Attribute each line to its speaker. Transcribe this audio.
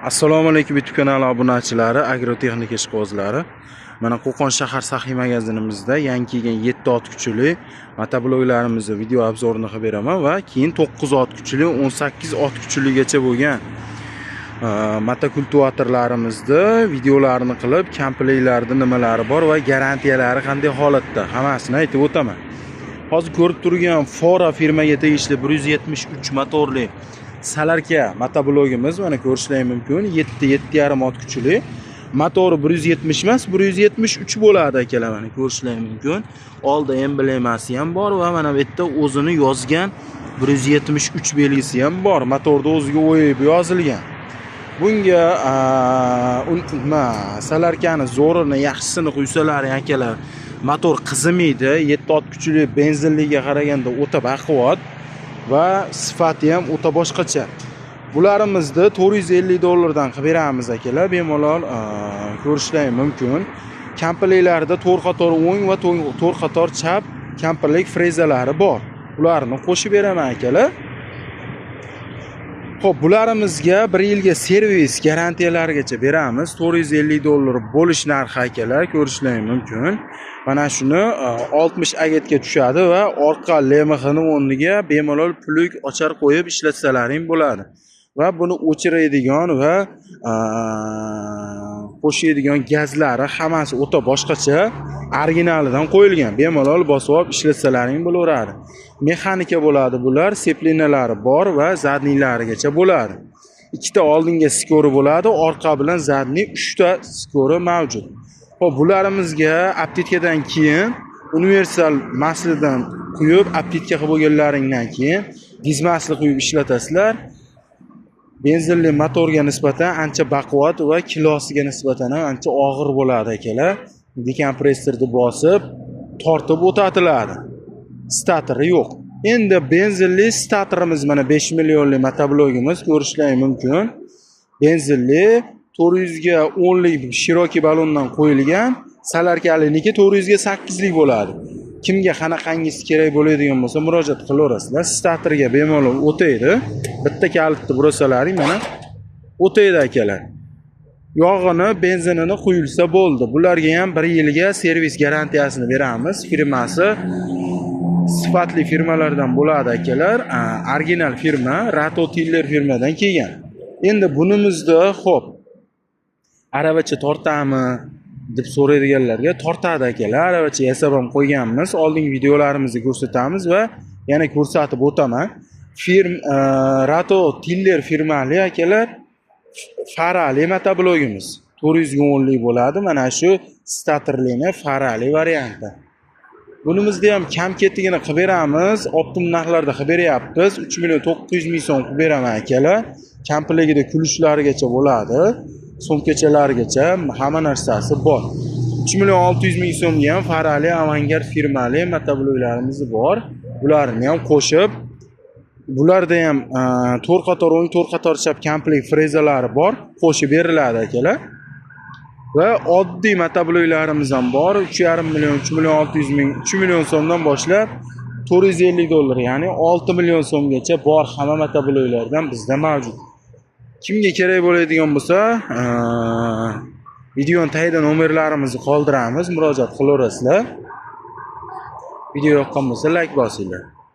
Speaker 1: Assalomu alaykum, YouTube kanali obunachilari, agrotexnika ishqibozlari. Mana, Qo'qon shahar Saxiy magazinimizda yangi kelgan 7 ot kuchli motobloklarimizni video обзор ini qilib beraman va keyin 9 ot kuchli, 18 ot kuchligacha bo'lgan motokultivatorlarimizni videolarini qilib, komplektlarida nimalari bor va garantiyalari qanday holatda, hammasini aytib o'taman. Hozir ko'rib turgan Fora firmaga tegishli 173 motorli солярка motoblogimiz, mana, ko'rishlaring mumkin. 7, 7,5 ot kuchli. Motori 170 emas, 173 bo'ladi, akalar, mana, ko'rishlaring mumkin. Oldi emblemasi ham bor va mana bu yerda o'zini yozgan 173 belgisi ham bor. Motorda o'ziga o'yib yozilgan. Bunga nima, солярка ni zo'rini, yaxshisini quysalaring, akalar, motor qizimaydi. 7 ot kuchli benzinliga qaraganda o'ta baquvvat va sifati ham o'ta boshqacha. Bularimizni 450 dollardan qilib beramiz, akalar, bemalol ko'rishlaring mumkin. Komplektlarida 4 qator o'ng va 4 qator chap komplekt frezalari bor. Ularni qo'shib beraman, akalar. Xo'p, bularimizga 1 yilga servis garantiyalarigacha beramiz. 450 dollar bo'lish narxi, akalar, ko'rishlaring mumkin. Mana shuni 60 agetga tushadi va orqa ЛМХ ni o'rniga bemalol плуг, ochar qo'yib ishlatsalaring bo'ladi. Va buni o'chiradigan va qo'shadigan gazlari hammasi o'ta boshqacha, originalidan qo'yilgan. Bemalol bosib olib ishlatsalaring bo'laveradi. Mexanika bo'ladi bular, сцепления lari bor va задний larigacha bo'ladi. Ikkita oldinga скор i bo'ladi, orqa bilan задний uchta скор i mavjud. Xo'p, bularimizga обтирка dan keyin universal масло dan quyib, обтирка qilib bo'lganlaringdan keyin дезмасло quyib ishlatasizlar. Benzinli motorga nisbatan ancha baquvvat va kilosiga nisbatan ham ancha og'ir bo'ladi, akalar. Dekompressorni bosib, tortib o'tatiladi. Starteri yo'q. Endi benzinli starterimiz, mana, 5 millionli motoblogimiz, ko'rishlaring mumkin. Benzinli 400 ga 10 lik широкий ballondan qo'yilgan, солярка liniki 400 ga 8 lik bo'ladi. Kimga qanaqangisi kerak bo'ladigan bo'lsa, murojaat qilaverasizlar. Starterga bemalol o'taydi. Bitta kalitni burasalaring, mana, o'taydi, akalar. Yog'ini, benzinini quyilsa bo'ldi. Bularga ham 1 yilga servis garantiyasini beramiz. Firmasi sifatli firmalardan bo'ladi, akalar. Original firma Rato Tiller firmadan kelgan. Endi bunimizda, xo'p, aravacha tortami deb so'raydiganlarga, tortadi, akalar. Aravacha yasab ham qo'yganmiz. Oldingi videolarimizda ko'rsatamiz va yana ko'rsatib o'taman. Firm Rato Tiller firmali, akalar, farali motoblogimiz 410 lik bo'ladi. Mana shu starterlini farali varianti. Bunimizda ham kam ketigini qilib beramiz. Оптом narxlarda qilib beryapmiz. 3 million 900 ming so'm qilib beraman, akalar. Komplektida ключ larigacha bo'ladi. Sumkachalarigacha hamma narsasi bor. 3 million 600 ming so'mga ham farali Avangard firmali motobloklarimiz bor. Ularni ham qo'shib, bularda ham 4 qator o'ng, 4 qator chap komplekt frezalari bor, qo'shib beriladi, akalar. Va oddiy motobloklarimiz ham bor. 3,5 million, 3 million 600 ming, 3 million so'mdan boshlab 450 dollar, ya'ni 6 million so'mgacha bor, hamma motobloklardan bizda mavjud. Kimga kerak bo'ladigan bo'lsa, videoni tagida nomerlarimizni qoldiramiz, murojaat qilaverasizlar. Video yoqqan bo'lsa, layk bosinglar.